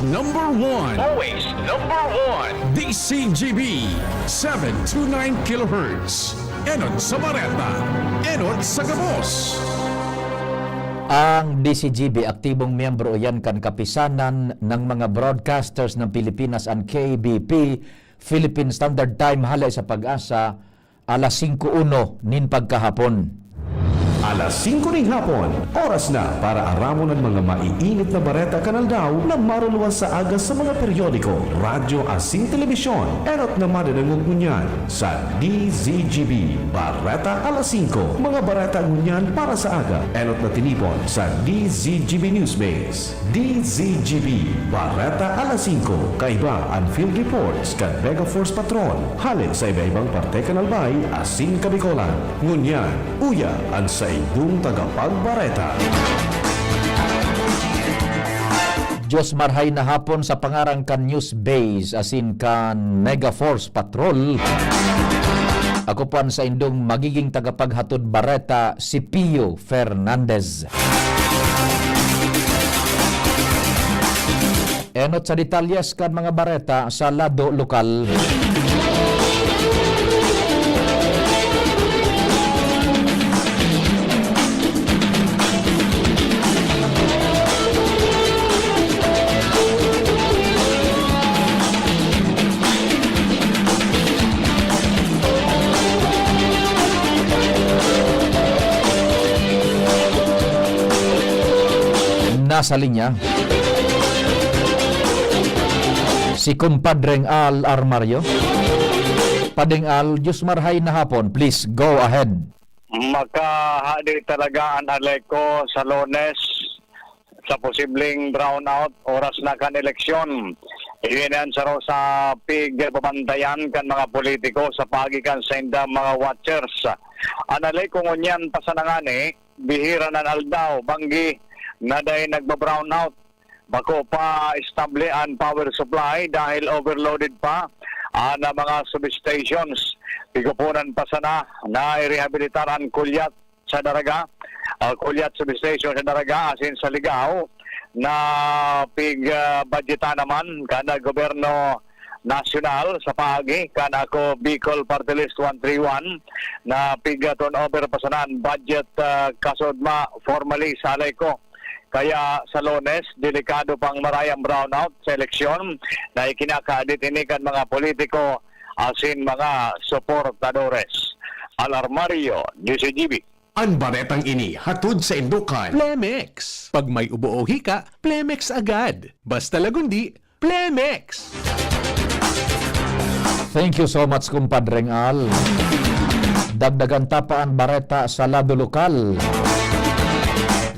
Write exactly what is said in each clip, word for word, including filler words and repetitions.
Number one. Always number one. D C G B, seven two nine kilohertz. Enot sa bareta, enot sa gabos. Ang D C G B, aktibong miyembro iyan kan Kapisanan ng mga Broadcasters ng Pilipinas, an K B P, Philippine Standard Time, hale sa PAGASA, alas singko uno nin pagkahapon. Alas singko ning hapon, oras na para aramon an mga maiinit na bareta kan aldaw na maruluwas sa aga sa mga periodiko, radyo asin telebisyon. Enot na madadangog ngunyan sa D Z G B Bareta Alas Singko. Mga bareta ngunyan para sa aga, enot na tinipon sa D Z G B Newsbase. D Z G B, Bareta Alas Singko, kaiba an field reports kan Mega Force Patrol, hale sa iba-ibang parte kan Albay asin Kabicolan. Ngunyan, uya an saindong tagapagbareta. Diyos marhay na hapon sa pangaran kan News Base asin kan Mega Force Patrol. Ako po an saindong magiging tagapaghatod bareta, si Pio Fernandez. Enot sa detalyes kan mga bareta sa lado lokal. Nasa linya si Kumpadreng Al Armario. Padeng Al, Diyos marhay na hapon. Please, go ahead. Makahadi talaga an Aleco sa Lunes sa posibleng brownout oras na kan eleksyon. Iyan an saro sa pigbabantayan kan mga politiko sa paagi kan saindang mga watchers. An Aleco ngunyan pa sana ngani, bihira na an aldaw, banggi na dai nagba-brownout. Bako pa estable an power supply dahil overloaded pa an mga substations. Pigpuponan pa sana na irehabilitar an Culiat sa Daraga, ah, Culiat Substation sa Daraga asin sa Ligao na pig, ah, budgetan naman kan gobyerno nasyonal sa paagi kan Ako Bicol Party List one three one na pig, ah, turnover pa sana an budget, ah, kasudma formally sa Aleco. Kaya sa Lunes, delikado pang maray an brownout sa eleksyon na ikinakahadit ini kan mga politiko asin mga suportadores. Al Armario, D Z G B. An baretang ini hatod saindo kan Plemex. Pag may ubo o hika, Plemex agad. Basta lagundi, Plemex! Thank you so much, Kumpadreng Al. Dagdagan ta pa an bareta sa lado lokal.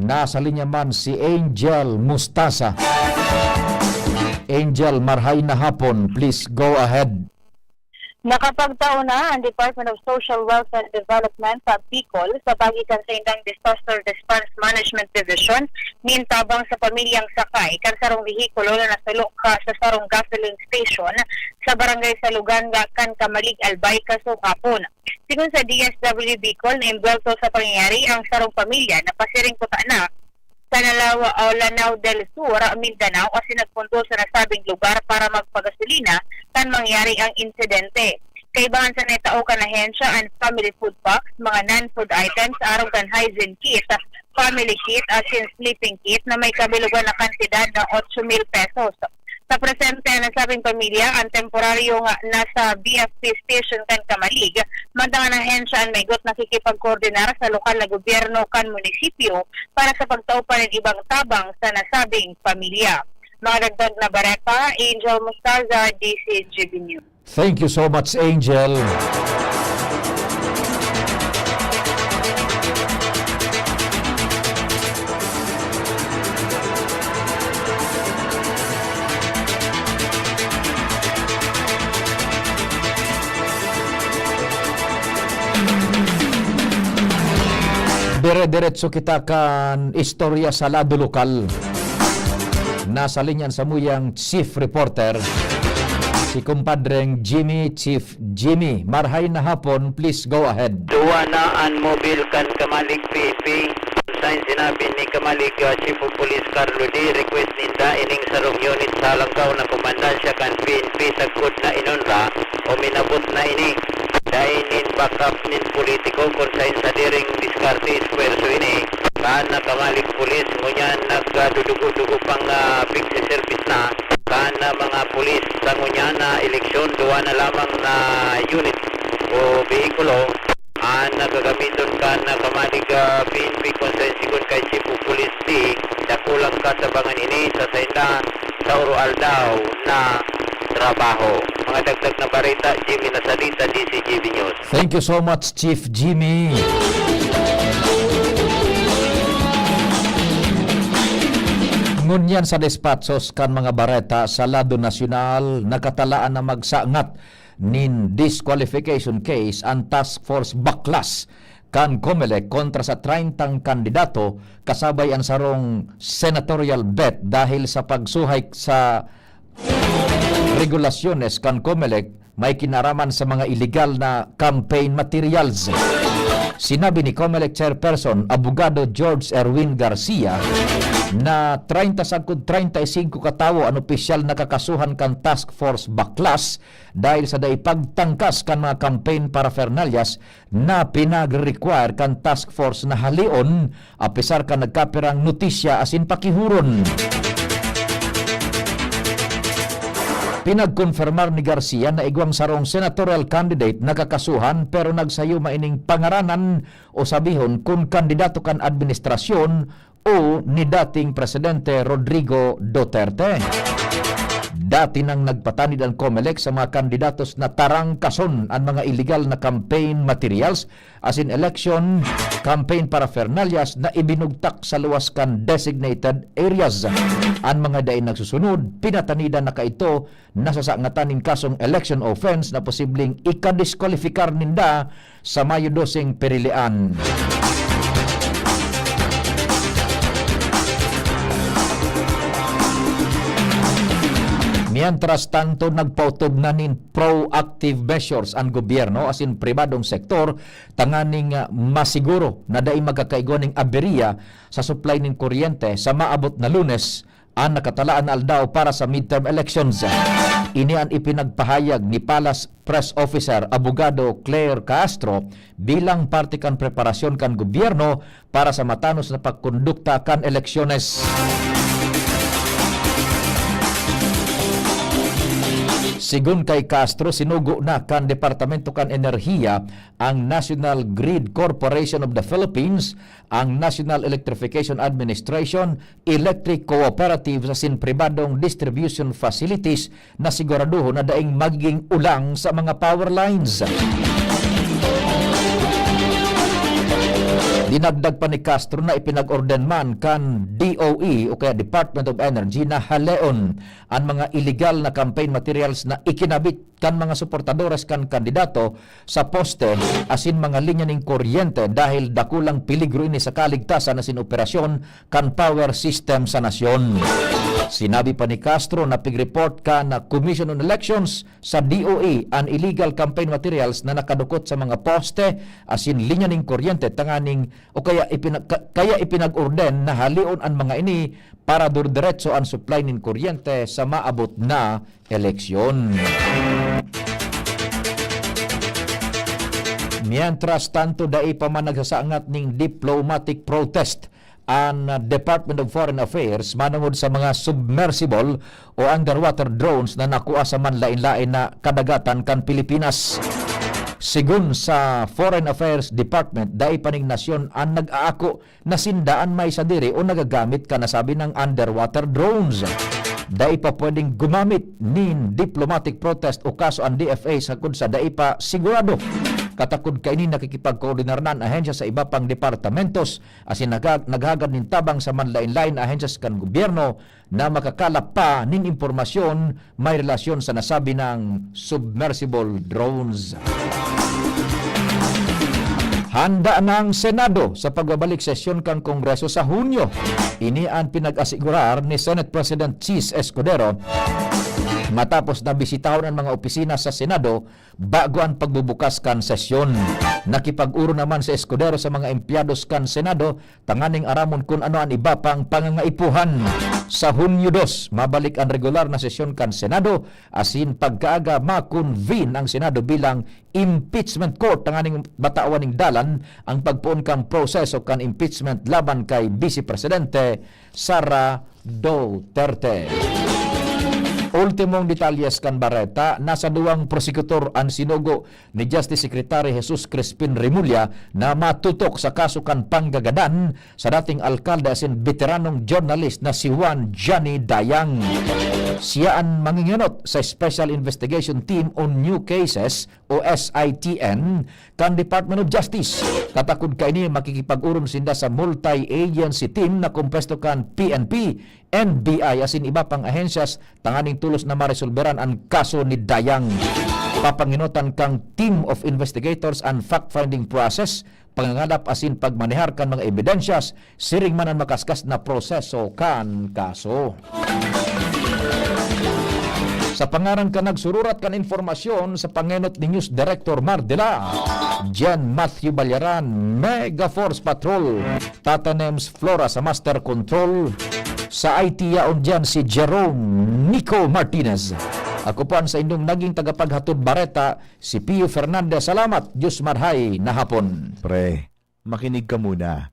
Nasa linya man si Angel Mustasa. Angel, marhay na hapon. Please go ahead. Nakapagtao na ang Department of Social Welfare and Development sa Bicol sa paagi kan saindang Disaster Response Management Division nin tabang sa pamilyang sakay kan sarong behikulo na nasulok ka sa sarong gasoline station sa barangay Saluganga kan Camalig, Albay, kasuhapon. Sigon sa D S W Bicol, naimbuwelto sa pangyayari ang sarong pamilya na pasiring kutana sa Nalawa, o Lanao del Sur, Mindanao, asin nagpundo sa nasabing lugar para magpagasolina kan mangyari ang insidente. Kaibahan sa naitao kan ahensya an family food box, mga non-food items, arog kan hygiene kit, family kit, asin sleeping kit na may kabilogan na kantidad na otso mil pesos. Sa presente, an nasabing pamilya, an temporaryong nasa B F P station kan Camalig, mantang an ahensya an maigot nakikipagkoordinar sa lokal na gobyerno kan munisipyo para sa pagtao pa nin ibang tabang sa nasabing pamilya. Mga dagdag na bareta, Angel Mostaza, D Z G B News. Thank you so much, Angel. Dire-diretso kita kan istorya sa lado lokal. Nasa linya an samuyang chief reporter, si Kumpadreng Jimmy. Chief Jimmy, marhay na hapon, please go ahead. Duwa na an mobil kan Camalig P P. Sa sinabi ni Kamalig, ah, Chief of Police Carlo D, request ninda ining sarong unit sa Langkaw na komandansya kan P N P sagkod na inonra o minabot na ini. Dai nin backup nin politiko kun saen sa diring diskarte esfuerso ini. Kan na Kamalig Police, ngunyan nagdudugo-dugo pang, ah, pigse-service na. Kan na mga pulis sa ngunyan na eleksyon, duwa na lamang na unit o behikulo an gagamiton kan Kamalig, ah, P N P kun saen sigon kay Chief of Police D, dakulang katabangan ini sa sainda sa oro-aldaw na trabaho. Mga dagdag na bareta, Jimmy Nasalita, D Z G B News. Thank you so much, Chief Jimmy. Ngunyan sa despatsos kan mga bareta sa lado nasyonal, nakatalaan na magsangat nin disqualification case an Task Force Baklas kan Comelec kontra sa treintang kandidato kasabay an sarong senatorial bet dahil sa pagsuhay sa regulasyones kan Comelec may kinaraman sa mga iligal na campaign materials. Sinabi ni Comelec Chairperson, Abogado George Erwin Garcia, na treinta sagkod treinta y cinco katawo an opisyal na kakasuhan kan Task Force Baklas dahil sa dai pagtangkas kan mga campaign paraphernalias na pinagre-require kan task force na haleon, apisar kan nagkapirang notisya asin pakihuron. Pinagkonfirmar ni Garcia na igwang sarong senatorial candidate na kakasuhan pero nagsayo maining pangaranan o sabihon kun kandidato kan administrasyon o ni dating Presidente Rodrigo Duterte. Dati nang nagpatanid an Comelec sa mga kandidatos na tarangkason an mga iligal na campaign materials asin election campaign paraphernalias na ibinugtak sa luwas kan designated areas. An mga dai nagsusunod, pinatanidan na kaidto na sasangatan nin kasong election offense na posibleng ikadiskwalipikar ninda sa Mayo doseng pirilian. Mientras tanto, nagpautog na nin proactive measures an gobyerno asin pribadong sektor tanganing, ah, masiguro na dai magkakaigwa nin aberya sa supply nin kuryente sa maabot na Lunes, an nakatalaan na aldaw para sa midterm elections. Ini an ipinagpahayag ni Palace Press Officer Abogado Claire Castro bilang parte kan preparasyon kan gobyerno para sa matanos na pagkondukta kan eleksyones. Sigon kay Castro, sinugo na kan Departamento kan Enerhiya ang National Grid Corporation of the Philippines, ang National Electrification Administration, electric cooperatives asin pribadong distribution facilities na siguradohon na daing magiging ulang sa mga power lines. Dinagdag pa ni Castro na ipinag-orden man kan D O E o kaya Department of Energy na haleon an mga iligal na campaign materials na ikinabit kan mga suportadores kan kandidato sa poste asin mga linya nin kuryente dahil dakulang peligro ini sa kaligtasan asin operasyon kan power system sa nasyon. Sinabi pa ni Castro na pig-report kan Commission on Elections sa D O E an illegal campaign materials na nakadukot sa mga poste asin linya nin kuryente tanganing o kaya ipina-, ka-, kaya ipinag-orden na haleon an mga ini para durdiretso an supply nin kuryente sa maabot na eleksyon. Mientras tanto, dai pa man nagsasangat ning diplomatic protest an Department of Foreign Affairs manungod sa mga submersible o underwater drones na nakua sa manlain-lain na kadagatan kan Pilipinas. Sigon sa Foreign Affairs Department, dai pa ning nasyon an nag-aako na sinda an may sadiri o nagagamit kan nasabi nang underwater drones. Dai pa pwedeng gumamit nin diplomatic protest o kaso an D F A sagkod sa dai pa sigurado. Katakod kaini, nakikipagkoordinar na an ahensya sa iba pang departamentos asin nagha-, naghagad nin tabang sa manlain-lain na ahensya kan gobyerno na makakalap pa nin impormasyon may relasyon sa nasabi nang submersible drones. Handa na ang Senado sa pagbabalik sesyon kan Kongreso sa Hunyo. Ini an pinag-asigurar ni Senate President Chiz Escudero matapos na bisitahon ang mga opisina sa Senado bago an pagbubukas kan sesyon. Nakipag-oro naman si Escudero sa mga empleyados kan Senado tanganing aramon kun ano an iba pang pangangaipuhan. Sa Hunyo dos, mabalik an regular na sesyon kan Senado, asin pagkaaga ma-convene ang Senado bilang impeachment court tanganing matawan ning dalan ang pagpoon kan proseso kan impeachment laban kay Vice Presidente Sara Duterte. Ultimong detalyes kan bareta, nasa duwang prosecutor an sinugo ni Justice Secretary Jesus Crispin Remulla na matutok sa kaso kan panggagadan sa dating alkalde asin beteranong journalist na si Juan Johnny Dayang. Siya an mangingenot sa Special Investigation Team on New Cases o S I T N kan Department of Justice. Katakod kaini, makikipag-oron sinda sa multi-agency team na kompuesto kan P N P, N B I asin iba pang ahensyas tanganing tolos na maresolberan an kaso ni Dayang. Papangenotan kan team of investigators an fact-finding process, pangangalap asin pagmanehar kan mga ebidensyas, siring man an makaskas na proseso kan kaso. Sa pangaran kan nagsururat kan impormasyon sa pangenot ni News Director Mar Dela, Jen Matthew Balyaran, Mega Force Patrol, Tata Nems Flora sa Master Control, sa I T yaon diyan si Jerome Nico Martinez. Ako po ang sa inyong naging tagapaghatod bareta, si Pio Fernandez. Salamat, Diyos marhay na hapon. Pre, makinig ka muna.